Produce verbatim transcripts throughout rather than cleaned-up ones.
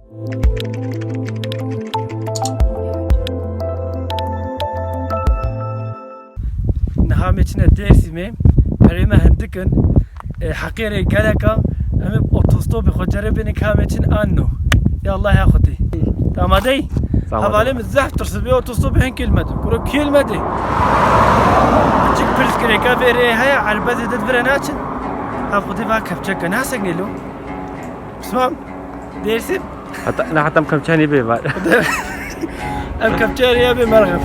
Niha me çine Dêrsimê, perê me hindik in, e, heqê rê geleka, em ê otostopê xwe ceribînin ka me çin anno. Ya Allah ya xwetî. Amadeyî? Tamam. Hevalê min zehf tirsibê otostopê hin kêl me de. Kuro kêl me de. Çik pirs kirêka vê rê heye, erbezê de vire naçin. Ha xwedê va kepçeke nasek nêlo. Bismam. Dêrsim. Heta, ne heta em kepçe nî bê var. Em kepçe ya bê merxem.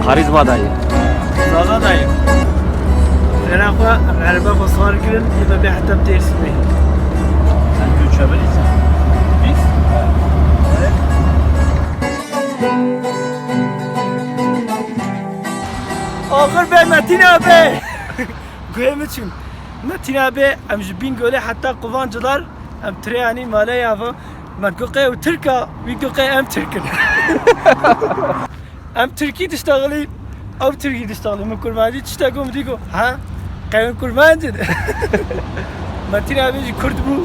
Karîzma dayê. Zaza dayê. Xêra xwe, em erebe xwe siwar kirin, ê me bê heta Dêrsimê. Sen göçebe insan. Biz? Axir be Metin abi. Guhê min çûn. Metin abi, em ji Bîngolê heta Quvancılar, em treyanî malê ya va. Me got qey ew Tirk a, wî got qey em Tirk in. Em Tirkî diştexilî, ew Tirkî diştexilî. Min kurmancî tiştek got, min dî got, ha? Qey em kurmanc in. Metin abi jî Kurd bû.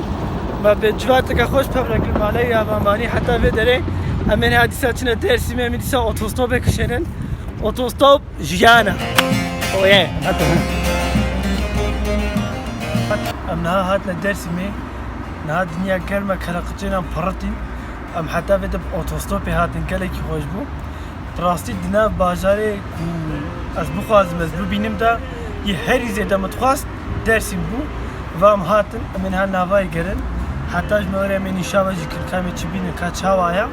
Me bi civateke xweş pevre kir, malê ya va manî heta vê derê. Em ê niha dîsa çine Dêrsimê, em ê dîsa otostopê kişênin. Otostop Jiyana. Oye. Em niha hatine Dêrsimê. Niha dinya germ e, keleqicênan piritîn. Em heta vê de bi otostopê hatin, gelekî xweş bû. Bi rastî di nav bajarê ku ez bixwazim, ez bibînim de yê herî zêde min dixwast Dêrsim bû. Va em hatin, em ê niha navayê gerin. Heta ji me were em ê nîşa ve jî kirin ka em ê çi bînin, ka çawa ya.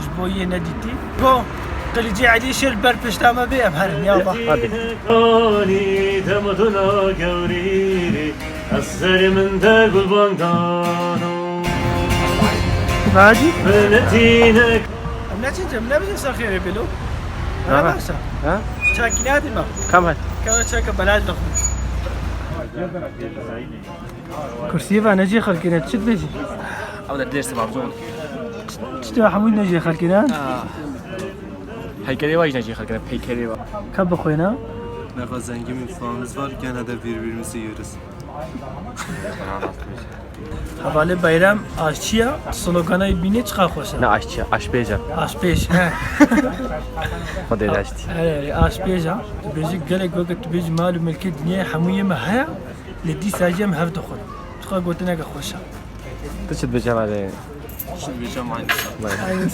Ji bo yê nedîtî. Go, Qilîcê Elî şêr ber pişta me bê, em herin, ya va. Hadi. Kanî demoduna gewrîrî, ez serê min de gulbang dano. Hadi. Binetîne. Em neçin cem, ne bizim ser xêrê bêlo? Aha. Ana başa. Ha? Çakî nadî me. Kam hat? Kara çaka belal daxu. Kursiyê va necî xelkîne, çi dibêjî? Ew de ders var zor. Çi tu hemû necî xelkîne? Ah. Peykerê wa jî necî xelkîne, peykerê wa. Ka bixwîne? Merhaba, zengin bir mutfağımız var. Gene de birbirimizi yiyoruz. Hevalê Bayram aşçiya, sloganayê bînê çiqa xweş e. Ne aşçiya, aşpêja. Aşpêj, he. Xwedê daştî. Erê, erê, aşpêja. Tu bêjî gelek weke tu bêjî mal û milkê dinyayê hemû yê me heye. Lê dîsa jî em hev dixwin. Çiqa gotineke xweş e. Tu çi dibêjî hevalê? Çi dibêjim aynı. Aynı.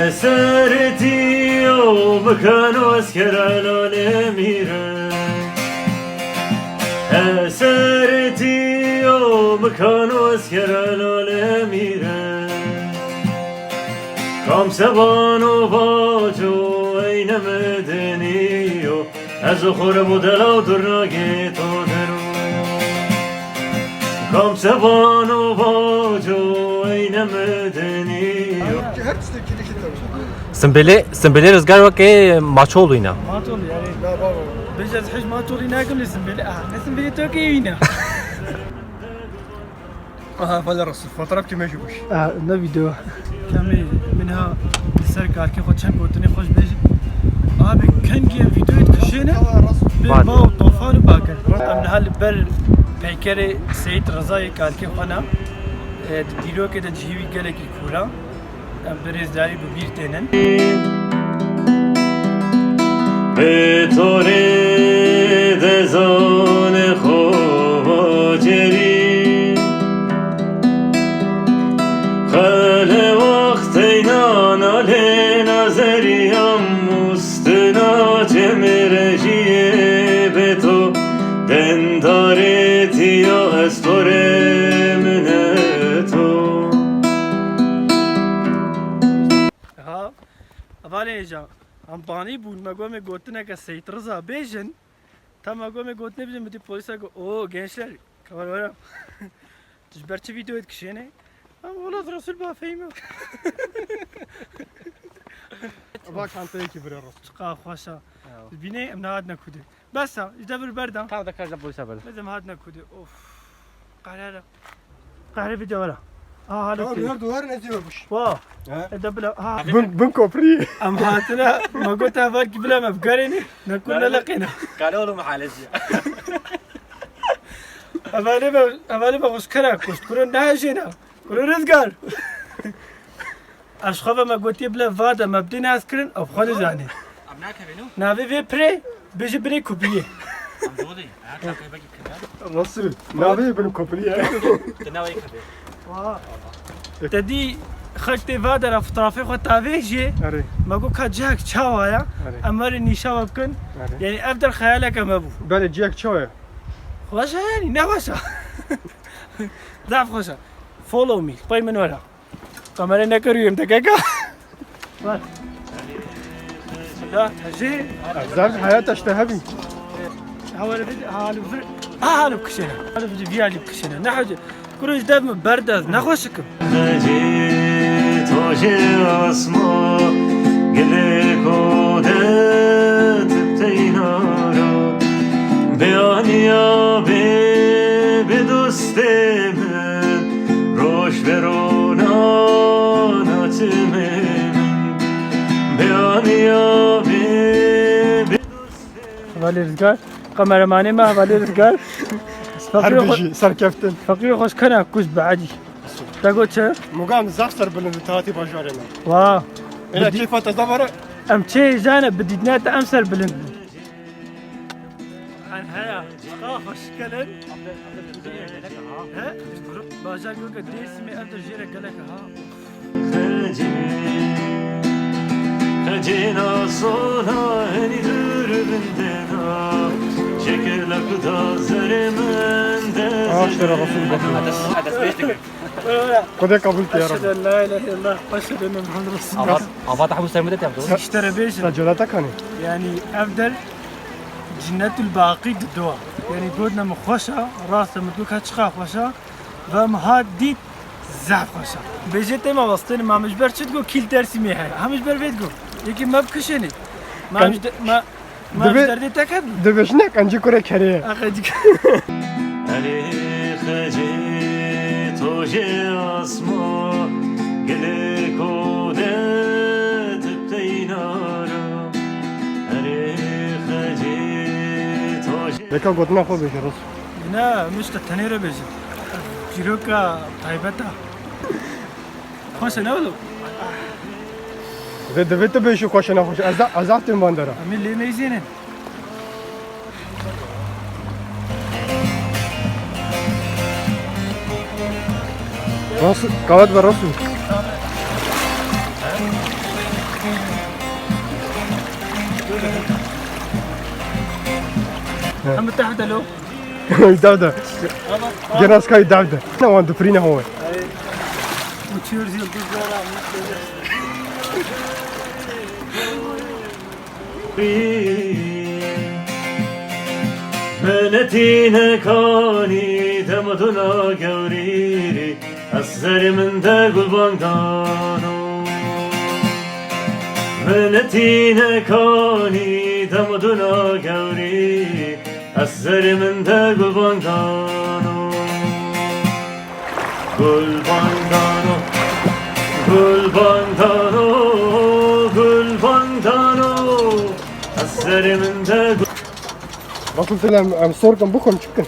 Eseretiyo mekano eskera lale mire. Eseretiyo mekano eskera lale mire. Kam sebano vaco eyne medeniyo. Ez û xwe re bo dela û durnagê to dero. Kam sevan û vaco eyne medenî. Simbêlê, simbêlê rizgar weke maçolî ne. Maçolî, yani. Bêje ez hej maçolî nakim lê simbêlê, ah, ne simbêlê to kê wî ne. Aha, Fale Resul, fotoğraf çekmeye boş. Ah, ne video? Kamî, min ha li ser kalkê xwe çend gotinê xweş bêjin. Abi, kengî em videoyê dikişêne, bê ba û tofan û baker. Em niha li ber peykerê Seyîd Rizayê kalkê xwe ne. E, di dîrokê de cihî wî gelekî kûr e. Em bi rêzdarî bi bîr tênin. Bê torê dezanê xwe vacerî. Xele wexteyna nalê nazerî em û stina çemê rejiyê bê to dendarê tiya ez torê mineto. Ha, hevalên hêja, em banî bûn, me got me gotineke Seyîd Riza bêjin. Ta me got me gotinê bêjin, min dî polîsa got, "Oo, gençler, kameraya." Tu ji ber çi videoyê dikişênê? Em welat Resul ba fehîme. Bak çantayekî vire Resul. Çiqa xweş e. Bînê em nehatine kudê. Bes e, ji devir berda. Tamam, da kaç da polîsa berda. Biz em hatine kudê. Of. Qehre re. Qehre vîdeo were. Ha, hala Tamam, ki. Her duvar ne diyor bu? Wa. Ha? E de bila. Ha. Bin, bin koprî. Em hatine, me got heval ki bila me bigerêne. Ne ku ne leqêne. Kale oğlum halesi. Hevalê me, hevalê me xweşkera kuşt. Kuro nehejêne. Kuro Rizgar. Ez xwe ve me gotiye bile va de me bi dê nas kirin, ev xwe dizane. Em nakevin û? Navê vê pirê, bêje binê kopiyê. Em dodê. Her çapê vekî kirin. Nasıl? Navê bin kopiyê. Te navê kevê. Wa. Te dî xelk tê va de re fotoğrafê xwe tavê jê. Erê. Me got ka cihek çawa ya? Erê. Em werin nîşa we bikin. Erê. Yani ev der xeyaleke me bû. Belê cihek çawa ya? Xweş e yani, ne xweş e. Zaf xweş e. Follow me. Pey min were. Kamerayê nekeriyê em tekeka. Bak. Bismillah, hecî. Zaf heyata işte hebî. Hawale bir, halu bir, ha, halu kişene. Halu bir, bir halu kişene. Ne hacı? Kuruş dev mi berdez, ne hoşukum. Hecî, to jê asma, gilê ku de tip teynara. Bê aniya bê, bê dostê min. Roj ve rona naçimê min, bê aniya bê, bê Hevalê Rizgar, kameramanê me Hevalê Rizgar. Her Feqîr xwe-, bijî, serkeftin. Feqîr xweş kena kuş bi Edî. Te got çi? Mugam zaf ser bilind te hatî bajarê me. Wa. Êna Bi dî-, kêfa te zaf vere. Em çê zane bi dîdine te em ser bilind. An heya, çiqa xweşik e. He? Bajar Gölge Dêrsimê ev de jê re gelek e ha. Xecê, xecê nasona henî dûr bindena. Şekila ku da zerê min de Aşkera Resul bakın. Hades, hades beş dakika. Xwedê qebûl ke ya Rabbi. Eşhedü en la ilahe illallah, eşhedü enne Muhammed Resulullah. Avat, avat Abu Sermide yaptı. Îşte re bêjin. Sen celatek hani? Yani ev der Cennetul Baqî didoa. Yani gotine min xweş e, rast e, min got ka çiqa xweş e. Ve min hat dît, zaf xweş e. Bêjê tê me westên, ma min ji ber çi digot kîl Dêrsimê heye? Hem ji ber vê digot. Yekî me bikişênê. Ma Kan- ji de-, ma Ma Divê, ji derdê te ket bû? Divê ji ne qencî kurê kerê ye. A qencî. Erê xecê, to jê asma, gilê ku de tip teynara. Erê xecê, to jê Yeka gotina xwe bêje, Ros. Ne, mişka tenê re bêje. Çîroka taybet e. Xweş e, ne wilo? Divê, divê tu bêjî xweş e, ne xweş e. Ez, ez zaf têm van dera. Em ê lê neyzênin. Rast, kavat ve rast. Em bi tehde lo. Dawda. Gena skayî dawda. Ne wan difirîne hove. Uçuyoruz yıldızlara. Minetî nekanî demduna gewrîrî. Ez zerê min de gulbang dano. Minetî nekanî demduna gewrî. Ez zerê min de gulbang dano. Gulbang dano. Gulbang dano. Gulbang dano. Ez zerê min de gul- Bakın, em, em sorkan bixwin çi bikin?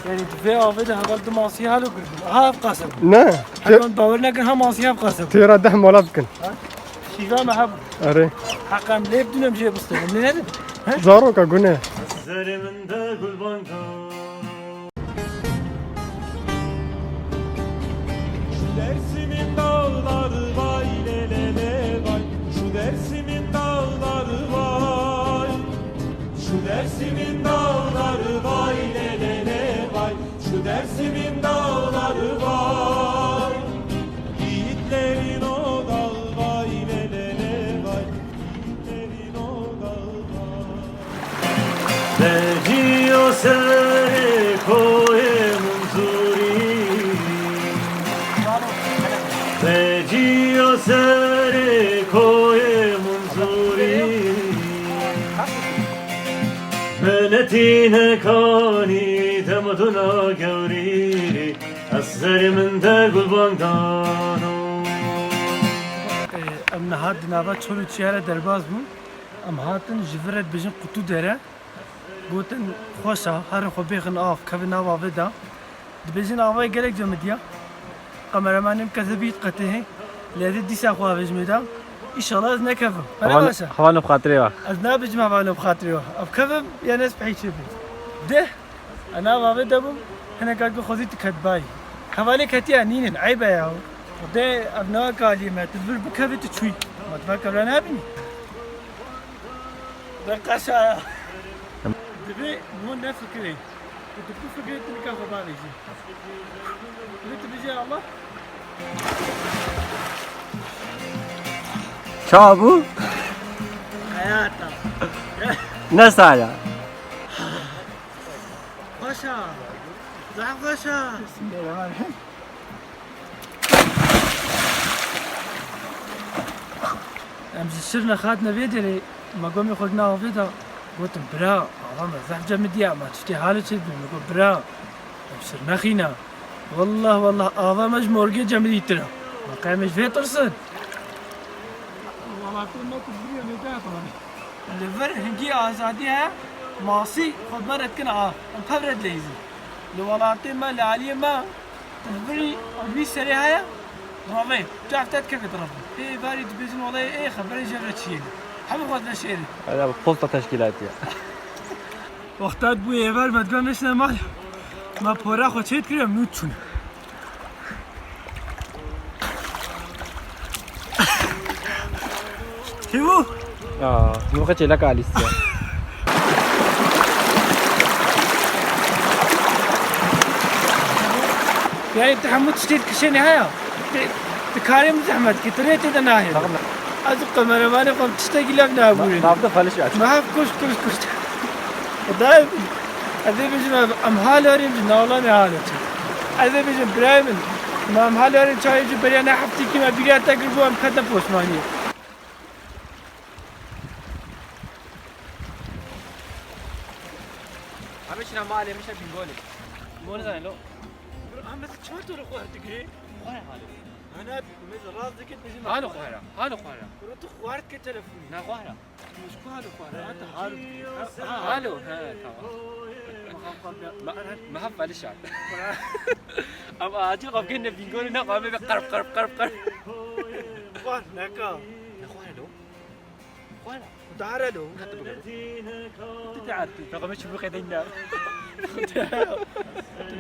Yani, di vê avê de heval du masî halo girtin. Aha, ev qaseb. Ne? Heval bawer nekin, ha masî ev qaseb. Têra deh mala bikin. Ha? Şîva me hebû. Erê. Heqa em lê bidûn, em jê bistînin. Em lê nedin. He? Zaroka gune. Zerê min de gulbanga. Şu Dersim'in dağları vay le le le vay. Şu Dersim'in dağları vay. Şu Dersim'in dağları vay le le le vay. Şu Dersim'in dağları vay. Yiğitlerin o dağı vay le le le vay. Yiğitlerin o dağı vay. Veciyo serê koyê Munzurî. Veciyo serê koyê Munzurî. Nekanî demduna gewrî, ez serê min de gulbang dano. Em niha di nava çol û çiya re derbas bûn. Em hatin ji vir re dibêjin Qutû Dere. Gotin, xweş e, herin xwe bêxin av, kevin nav avê de. Dibêjin avayê gelek cemidî ye. Kameramanê min kezebî qetê hê. Lê ez ê dîsa xwe avêjimê de. Înşallah ez nekevim. Hele Hevalê, baş e. Hevalê bi xatirê we. Ez nabêjim hevalê bi xatirê we. Ev kevim, yan ez pehî çê bim. Deh. Ez nav avê de bûm. Hinek ku xwezî tu ketbayî. Hevalê ketiye nînin. Eyb e ya. Xwedê ev ne kalî me. Tu vir bikevî tu çûyî. Ma tu vekevre nabînî. Be qeşa ya. Divê hûn nefikirê. Ku tu bifikirê, tu nika xwe bavêjî. Divê tu bijî Allah. Çawa bû? Heyata. Ne sala? Xweşa. Zaf xweşa. Bismillahirrahmanirrahim. Em ji şir nexatine vê derê, me gomê xwe gina avê de, gotim, bira, ava me zehf cemidî ye, ma tiştê halo çê dibî, me got, bira, em şir nexîne. Wallah, wallah, ava me ji morgê cemidîtir e. Ma qey em ê ji vê tirsin? Welatê me tu biriye lê te. Li vir hingî azadî heye, masî xwe bi me re dikin a, em hev re dileyîzin. Li welatê me, li aliyê me, tu li virî ew wî serê heye, ravê, tu hevte dikeve direvin. Ê varî dibêjin welayê ê xeberê jê re çi yê. Hemû xwe diveşêrin. Hele bi posta teşkîlatî ye. Wexta dibû êvar me digot neşine mal. Me pora xwe çê dikiriye, em nû çûne. Çi bû? Aa, bu xeçelek alîstiye. Yani tu hemû tiştê dikişênî heye. Tu, tu karê min zehmet kî, tu rê tê de nahêlî. Tamam. Ez û kameramanê xwe tiştekî lev nabûrî. Navde faliş aç. Me hev kuşt, kuşt, kuşt. Xwedayê min, ez ê bêjim em, em hal werin ji navlanê hal çi. Ez ê bêjim birayê min, me em hal werin çayê ji beriya ne heftîkî me bîriya te kiribû em ketine poşmaniyê. Em ê çine malê min şe bîngolê. Bîngolê zanê lo. Dur, Ahmet, çima tu li xwe digirî? Xwe re halê. Hana, mêz rast dikit, bêjim. Halo xwe re, halo xwe re. Dur, tu xwar dike telefonî. Na xwe re. Ji ku halo xwe re? Hata halo. Ha, ha, halo. Ha, tamam. Me, me hef felişan. Ama acil xwe bigirne bîngolê, ne xwe me be qerb, qerb, qerb, qerb. Xwe neka. Ne xwe re lo. Xwara. Dare lo. Hadi bakalım. Ti dare. Raqamê çubuk edeyim ya.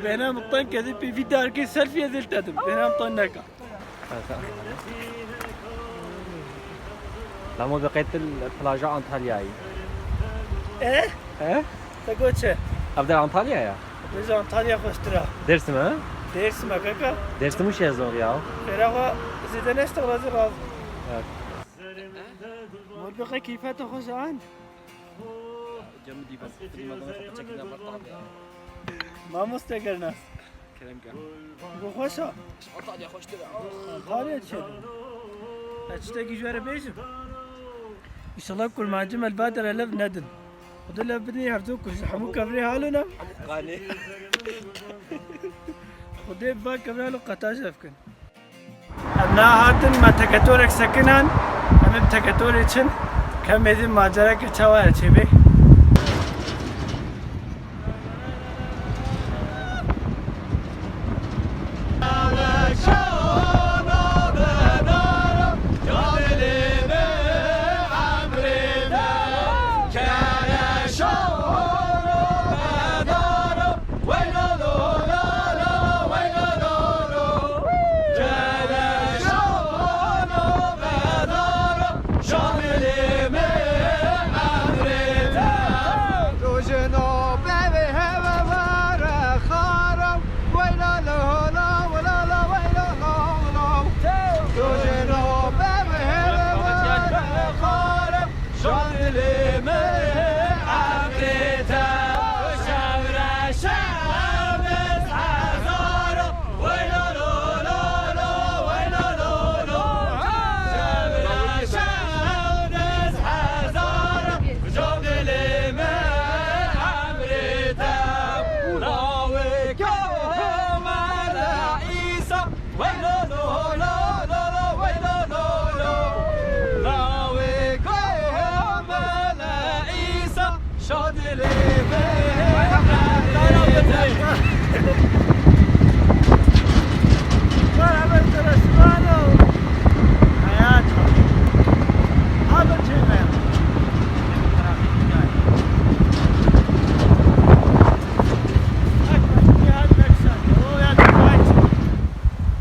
Bêhna min tan kezê pê vî darkê selfie zêl tedim. Bêhna min tan neka. Lamo bi qetil plaja Antalyayê. E? E? Te got çi? Ev der Antalya ya. Biz Antalya xweştir e. Dêrsim e? Dêrsim e kaka. Dêrsim û şezong ya. Fêra xwe zêde neşte razî razî. Evet. Morbeqe keyfeta xwe ji an. Cem dî bes. Xidmeta xwe çekine ber tabe. Mamoste Gernas. Kerem ke. Bu xweş e. Antalya xweştir e. Antalya çi? Ez tiştekî ji we re bêjim. Înşallah kurmancî me li ba dere lev nedin. Xwedê lev bidin hevdû ku ji hemû kevirê halo ne. Hemû qanê. Xwedê bi va kevirê halo qetaş ev kin. Em niha hatin me teketorek sekinan, em ê bi teketorê çin, ke mêzin macereke çawa ye çêbê.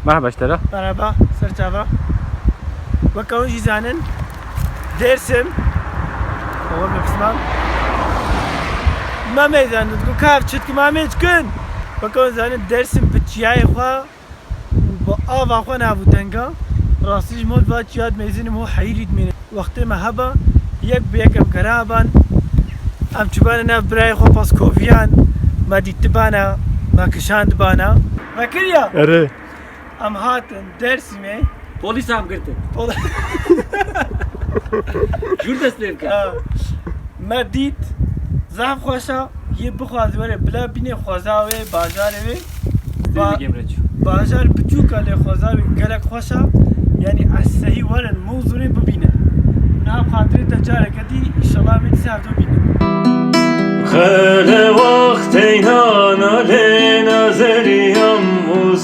Merhaba ji te re. Merhaba, ser çava. Weke hûn jî zanin, Dêrsim, oxir be pismam. Me meydan digo, kav çit ki ma mêç kin. Weke hûn zanin, Dêrsim bi çiyayê xwe û bi ava xwe nav û denga. Rastî ji mod va çiya dimeyzînim û heyirî dimêne. Wextê me heba, yek bi yek em gera ban. Em çûbane nav birayê xwe Paskoviyan, me dîtibana, me kişandibana. Me kiriya? Erê. Em hatin Dêrsimê. Polîs em girtin. Pol- Jûr dest pê bike. Ha. Me dît, zaf xweş e, yê bixwaze were bila bîne xweza wê, bajarê wê. Ba- Dê bigem reço. Bajar biçûk e lê xweza wê gelek xweş e. Yanî ez sehî werin Munzurê bibînin. Niha bi xatirê te careke dî, înşallah em ê dîsa hevdû bînin. Xele wexteyna nalê nazeriyam û